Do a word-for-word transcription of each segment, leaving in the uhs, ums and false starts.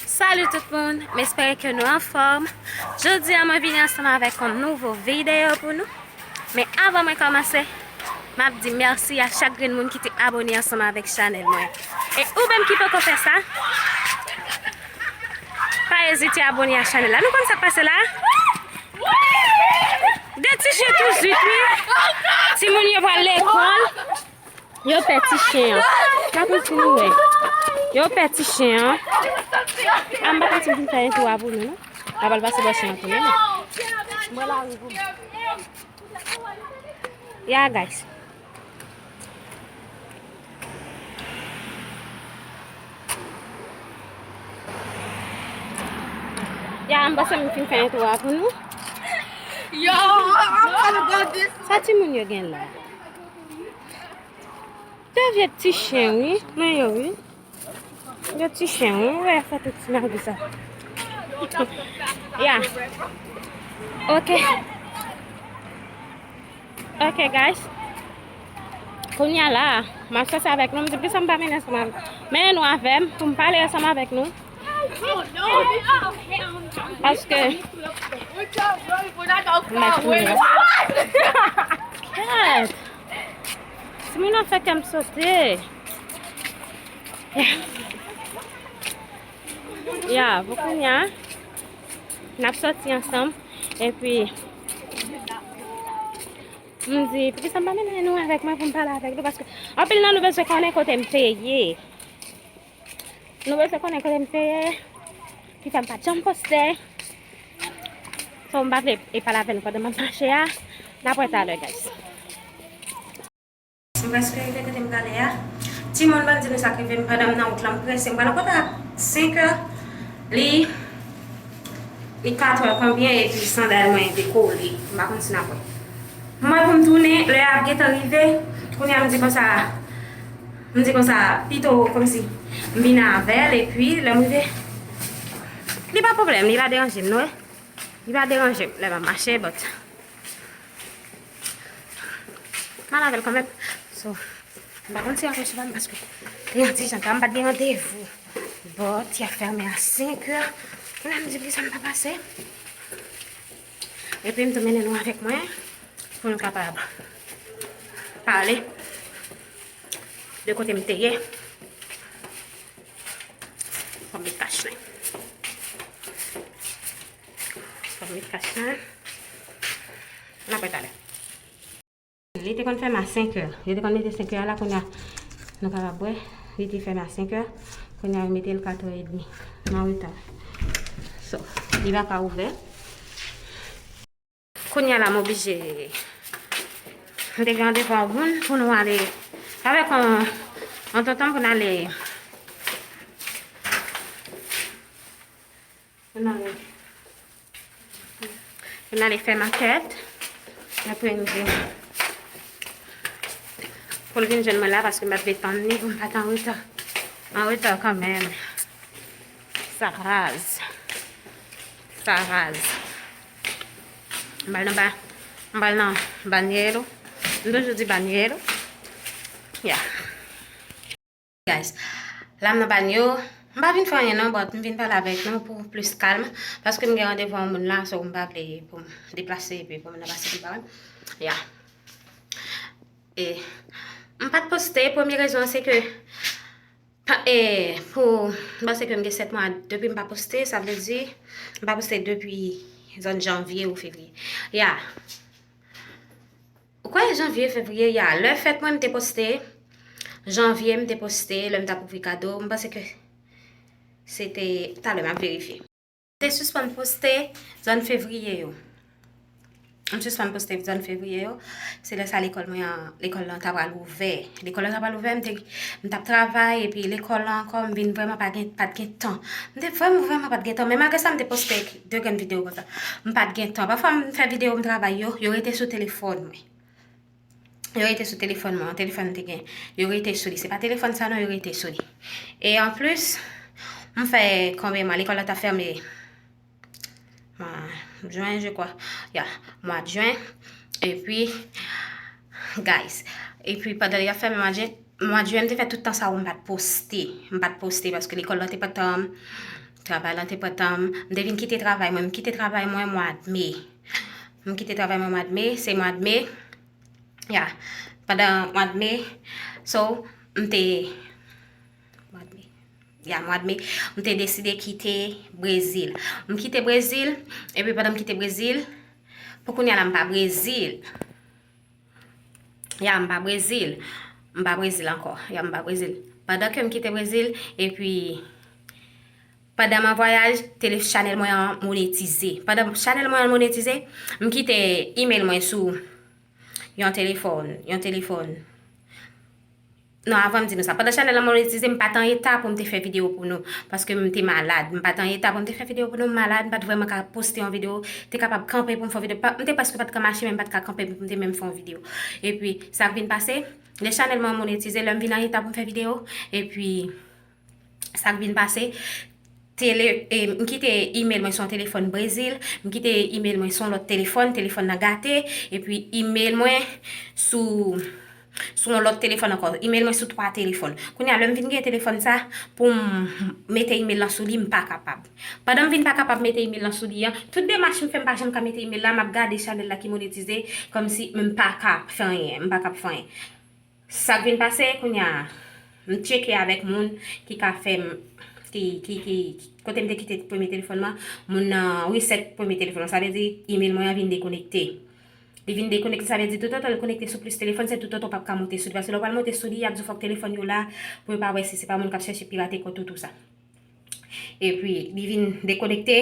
Salut tout moun, m espere ke nou anfòm. Jodi a mwen vini ansanm avèk yon nouvo videyo pou nou. Men avan mwen kòmanse, m ap di mèsi a chak grenn moun ki te abone ansanm avèk chanèl mwen. E ou menm ki poko fè sa, pa ezite abone a chanèl la. Nou konn sa k pase la? De ti chen tou zwit, wi. Timoun yo pral lekòl. Yo pè ti chen an. Pa kontinye. Yo pè ti chen an. A, m pa kontinye pou m fè entwo a pou nou, non. Apral pase bò chen an tou, non. Mwen la, wi, pou mwen. Ya, guys. Ya, m panse m fin fè entwo a pou nou. Yo, I'm gonna go this. Sa timoun yo gen la? De vye ti chen, wi. Men yo, wi. De ti chen, wi. Ou wè, fè tout ti nèg sa. Ya. Ok. Ok, guys. Kounye a la, m ap sòti avèk nou. M di, poukisa m pa mennen ansanm avèk, mennen nou avè m pou m pale ansanm avèk nou. Paske, m ap fini. Kèt! Timoun nan fè kè m sote. Ya, pou kounye a, n ap sòti ansanm. Epi, m di, poukisa m pa mennen nou avèk mwen pou m pale avèk nou? Paske anpil nan nou bezwen konnen kote m te ye. Nou bezwen konnen kote m te ye. Ki fè m pa t janm poste. So, m pa vle e pale avè nou pandan m ap mache a. N ap wè talè, guys. M prèske rive kote m prale a. Timoun, ban m di nou sa k rive m pandan m nan wout lan, m prese. M pral nan kòt a senk è. Li, li kat è konbyen epi sandal mwen dekole. M pa konn si n ap wè. M wè pou m tounen, lè a ap gentan rive. Kounye a m di konsa, m di konsa, pito kòmsi m vin avè l epi lè m rive, li pa pwoblèm, li pa deranje m, nou wè. Li pa deranje m lè m ap mache, but m al avè l kanmenm. So, m pa konn si y ap resevwa m paske te yon ti jan ta, m pa t gen randevou. But y ap fèmen a senk è. Kounye a m di, poukisa m pa pase? Epi m tou mennen nou avèk mwen pou nou kapab pale de kote m te ye. Fò m met kach lan. Fò m met kach lan. N ap wè talè. Li te konn fèmen a senk è. Yo te konn mete senk è a la, kounye a nou kapab wè. Li te fèmen a senk è. Kounye a yo mete l kat è edmi. Nan reta. So, li pa ka ouvè. Kounye a la, m oblije. M te gen randevou a yon moun pou nou ale. Avèk yon, yon tonton pou n ale. Pou n ale. Pou n ale fè makèt. Apre n vin. Pou l vin jwenn mwen la, paske m pa t vle tann li, pou m pa t an reta. An reta kanmenm. Sa raz. Sa raz. M pral nan ba-, m pral nan Banyelo. M toujou di Banyelo. Ya. Guys, la m nan Banyelo. M pa vin fè anyen non, but m vin pale avèk nou pou plis kalm. Paske m gen randevou a yon moun la, so m pa vle pou m deplase epi pou moun nan pase pou l pa wè m. Ya. E, m pa t poste, premye rezon an se ke, pa, e, pou, m panse ke m gen sèt mwa depi m pa poste, sa vle di, m pa poste depi zòn janvye ou fevriye. Ya. Ou kwè janvye, fevriye, ya. Lè fèt mwen, m te poste. Janvye, m te poste, lè m t ap ouvri kado, m panse ke se te, talè m ap verifye. Te sispann poste zòn fevriye yo. M sispann poste zòn fevriye yo. Se lè sa lekòl mwen an, lekòl lan ta pral ouvè. Lekòl lan ta pral ouvè, m te, m t ap travay, epi lekòl lan ankò, m vin vrèman pa gen, pa t gen tan. M te vrèman, vrèman pa t gen tan. Men malgre sa, m te poste de grenn videyo konsa. M pa t gen tan. Pafwa, m fè videyo m travay yo, yo rete sou telefòn mwen. Yo rete sou telefòn mwen, telefòn m te gen. Yo rete sou li. Se pa telefòn sa non, yo rete sou li. E anplis, m fè konbyen mwa lekòl la ta fèmen? Mwa jen, je kwa. Ya, mwa jen. Epi, guys, epi pandan y ap fèmen mwa jen, mwa jen, m te fè tout tan sa yo m pa t poste. M pa t poste paske lekòl la te pa t, um, Travay lan te pran tan m. M te vin kite travay mwen. M kite travay mwen mwa me. M kite travay mwen mwa me. Se mwa me. Ya. Pandan mwa me. So, m te. Mwa me. Ya, mwa me. M te deside kite Brezil. M kite Brezil. Epi pandan m kite Brezil, pou kounye a la, m pa Brezil. Ya, m pa Brezil. M pa Brezil ankò. Ya, m pa Brezil. Pandan ke m kite Brezil, epi pandan m an vwayaj, tele-, chanèl mwen an monetize. Pandan chanèl mwen an monetize, m kite email mwen sou yon telefòn, yon telefòn. Non, avan m di nou sa. Pandan chanèl lan monetize, m pa t an eta pou m te fè videyo pou nou. Paske m te malad. M pa t an eta pou m te fè videyo pou nou. M malad, m pa t vrèman ka poste yon videyo. Te kapab kanpe pou m fè yon videyo. Pa- M te prèske pa t ka mache, men m pa t ka kanpe pou m te menm fè yon videyo. Epi, sa k vin pase, lè chanèl mwen monetize, lè m vin an eta pou m fè videyo, epi, sa k vin pase, tele, e, m kite email mwen sou yon telefòn Brezil, m kite email mwen sou yon lòt telefòn, telefòn nan gate, epi email mwen sou, sou yon lòt telefòn ankò. Email mwen sou twa telefòn. Kounye a, lè m vin gen telefòn sa, pou m mete email lan sou li, m pa kapab. Pandan m vin pa kapab mete email lan sou li an, tout demach m fè, m pa janm ka mete email la, m ap gade chanèl la ki monetize, kòmsi m pa ka fè anyen, m pa ka fè anyen. Sa k vin pase, kounye a, m tcheke avèk moun ki ka fè m, ki, ki, ki, kote m te kite premye telefòn mwen, moun nan reset premye telefòn mwen. Sa vle di, email mwen an vin dekonekte. Li vin dekonekte, sa vle di, toutotan l konekte sou plis telefòn, se toutotan w p ap ka monte sou li. Paske lè w pral monte sou li, y ap di w fòk telefòn yo la, pou yo pa wè si se pa moun k ap chèche pirate kont ou, tou sa. Epi, li vin dekonekte.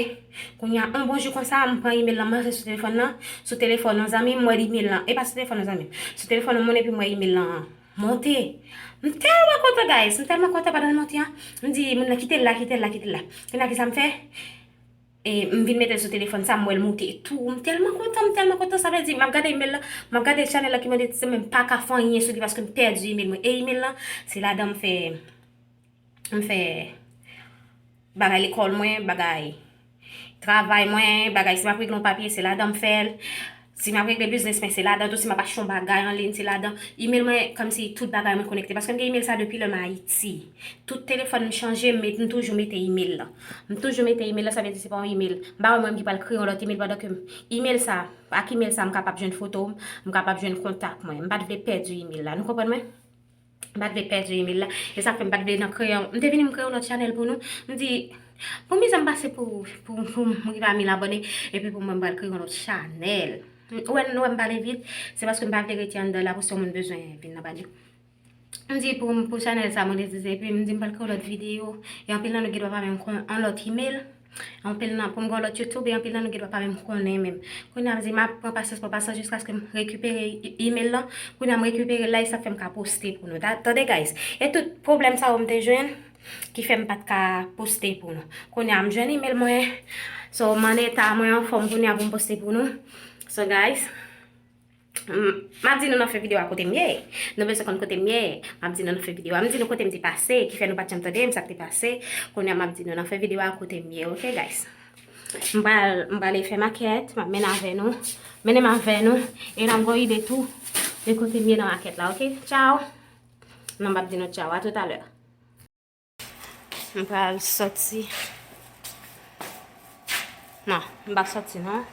Kounye a, yon bon jou konsa, m pran email lan, m rantre sou telefòn nan. Sou telefòn yon zanmi m, m wè email lan. E pa sou telefòn yon zanmi m. Sou telefòn yon moun, epi m wè email lan monte. M tèlman kontan, guys. M tèlman kontan pandan l monte an. M di, moun nan, kite l la, kite l la, kite l la. Kounye a, kisa m fè? E, m vin mete l sou telefòn sa, m wè l monte tou. M tèlman kontan, m tèlman kontan. Sa vle di, m ap gade email lan, m ap gade chanèl la ki monetize, men m pa ka fè anyen sou li paske m pèdi email mwen. E email lan, se ladan m fè, m fè bagay lekòl mwen, bagay travay mwen, bagay si m ap regle yon papye, se ladan m fè l. Si m ap regle biznis mwen, se ladan tou. Si m ap achte yon bagay an liy, se ladan. Email mwen, kòmsi tout bagay mwen konekte. Paske m gen email sa depi lè m Ayiti. Tout telefòn m chanje, m met, m toujou mete email lan. M toujou mete email lan, sa vle di se pa yon email. M pa wè mwen ki pral kreye yon lòt email pandan ke m, email sa, ak email sa, m kapab jwenn foto m, m kapab jwenn kontak mwen. M pa t vle pèdi email la. Nou konprann mwen? M pa t vle pèdi email la. E sa k fè m pa t vle nan kreye yon, m te vini m kreye yon lòt chanèl pou nou. M di, pou mizè m pase pou, pou, pou m rive a mil abòne, epi pou mwen m pral kreye yon lòt chanèl. Ou wè, nou wè m pale vit, se paske m pa vle rete anndan la pou si yon moun bezwen vin nan pa di. M di pou, pou chanèl sa monetize, epi m di m pral kreye yon lòt videyo. E anpil nan nou gen dwa pa menm konn yon lòt email. Anpil nan, pou m gen yon lòt YouTube, e anpil nan nou gen dwa pa menm konnen menm. Kounye a, m di, m ap pran pasyans, pran pasyans jiskaske m rekipere e-, email lan. Kounye a, m rekipere l la, e sa k fè m ka poste pou nou. Ta-, tande, guys. E tout pwoblèm sa yo m te jwenn, ki fè m pa t ka poste pou nou. Kounye a, m jwenn email mwen. So, m an eta, mwen anfòm kounye a pou m poste pou nou. So, guys, M, m ap di nou nan fen videyo a kote m ye. Nou bezwen konn kote m ye. M ap di nou nan fen videyo a. M di nou kote m te pase, ki fè nou pa t janm tande m, sa k te pase. Kounye a, m ap di nou nan fen videyo a kote m ye, oke, guys? M pral, m prale fè makèt, m ap mennen avè nou. Mennen m avè nou. E n ap gen yon ide tou de kote m ye nan makèt la, oke? Tchao! Non, m ap di nou tchao. A toutalè. M pral sòti. Non, m p ap sòti non.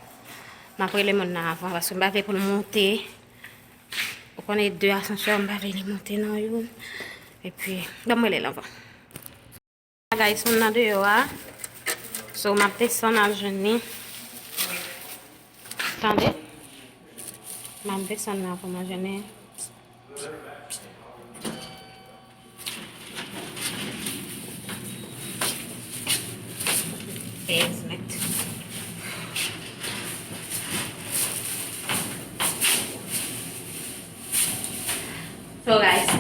M ap rele moun nan avan, paske m pa vle pou l monte. Ou konnen de asansè, m pa vle li monte nan youn. Epi, ban m rele l anvan. Guys, moun nan deyò a. So, m ap desann al jwenn li. Tande? M ap desann nan pou mwen jwenn li. Basement. So, guys,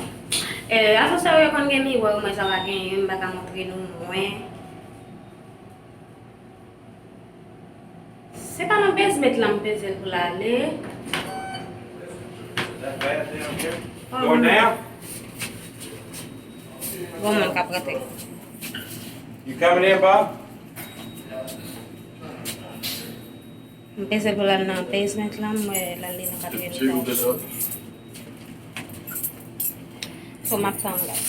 eh, asansè yo konn gen miwa, mwen sa pa genyen, m pa ka montre nou mwen. Se pa nan basement lan m peze l pou l ale. That bad down here? Oh, going down? Bon, mwen ka prete. You coming in, Bob? M peze l pou l al nan basement lan, m wè l ale nan katriyèm etaj. So, m ap tann, guys.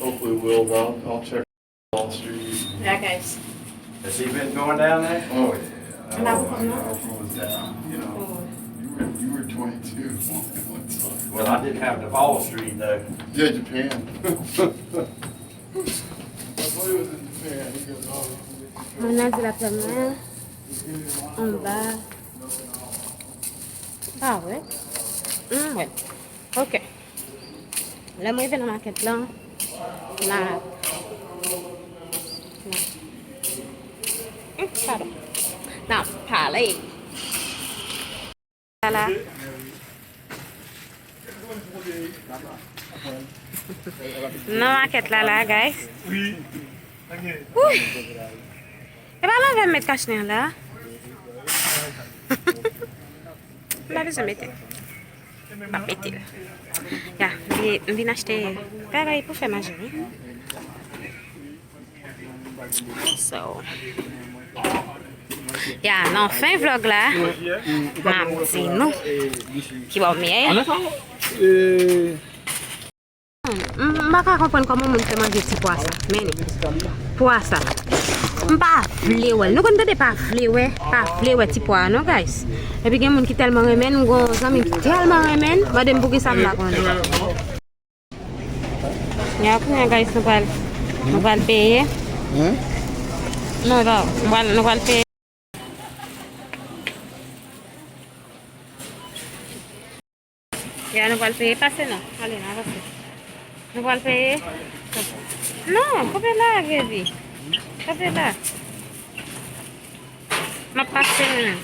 Hopefully we'll, well, I'll check. Street. Yeah, guys. Has he been going down there? Oh, yeah. And I Oh, was I not. know Fool's Town. You know, Oh. you were, you were twenty-two when it started. Well, I didn't have the ball street though. Yeah, Japan. I thought it was in Japan. He goes, oh. Mwen nan di l ap fè mwen anba. Pa wè. M wè. Ok. Lè m rive nan makèt lan, n a, n a, hmm, padon. N a pale. Ala. Nan makèt la la, guys. Wi. Wi. E pa la avè m met kachnen an la. M pa bezwen mete. M ap mete l. Ya, m vin, m vin achte bagay pou fè manje wi. So, ya, nan fen vlog la, m ap di nou ki bò m ye. M, m pa ka konprann kòman moun fè manje ti pwa sa. Men li. Pwa sa. M pa vle wè l. Nou konn tande pa vle wè, pa vle wè ti pwa a non, guys. Epi gen moun ki tèlman renmen l, m gon zanmi m ki tèlman renmen l, mande m poukisa m pa konnen. Ya, kounye a, guys, nou pral, nou pral peye. Hein? Non, non, nou pral, nou pral peye. Ya, nou pral peye. Pase non. Ale, n avanse. Nou pral peye. Non, kanpe la, baby. Kanpe la. M ap pase mwen menm.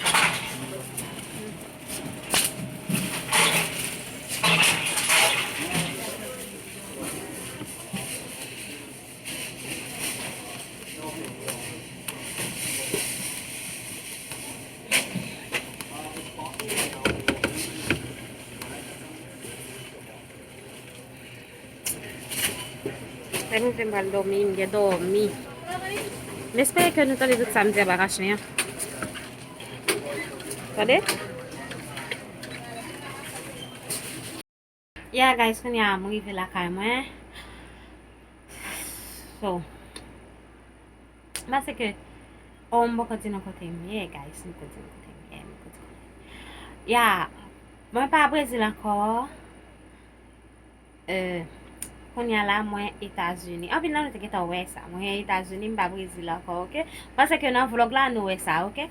Lè m rive m pral dòmi, m gen dòmi. M espere ke nou tande tout sa m di anba kachnen an. Tande? Yeah, guys, kounye a m rive lakay mwen. So, m panse ke, oh, m poko di nou kote m ye, guys, m poko di nou kote m ye, m poko di nou kote m ye. Yeah, mwen pa Brezil ankò. Euh, kounye a la, mwen Etazini. Anpil nan nou te gentan wè sa. Mwen Etazini, m pa Brezil ankò, ok? M panse ke nan vlog la, nou wè sa, ok?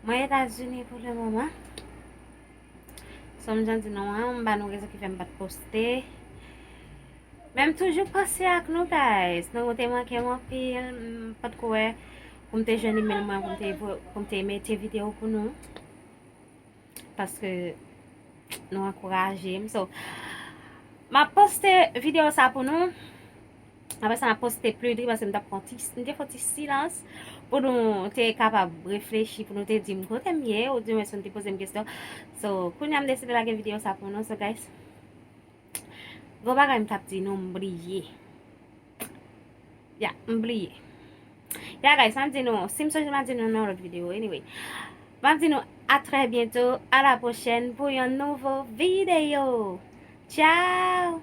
Mwen Etazini pou le moman. So, m jan di nou an, m ba nou rezon ki fè m pa t poste. Men m toujou panse ak nou, guys. Nou te manke m anpil. M pa t kwè pou m te jwenn email mwen, pou m te, pou m te mete videyo pou nou. Paske nou ankouraje m. So, m ap poste videyo sa pou nou. Apre sa, m ap poste pli di paske m t ap pran ti, m te fè ti silans pou nou te kapab reflechi, pou nou te di m kote m ye, oudimwen si nou te poze m kesyon. So, kounye a m deside lage videyo sa pou nou. So, guys, gwo bagay m t ap di nou, m bliye. Ya, m bliye. Ya, guys, m ap di nou, si m sonje m ap di nou nan lòt videyo. Anyway, m ap di nou à très bientôt, à la prochaine pou yon nouvo videyo. Ciao!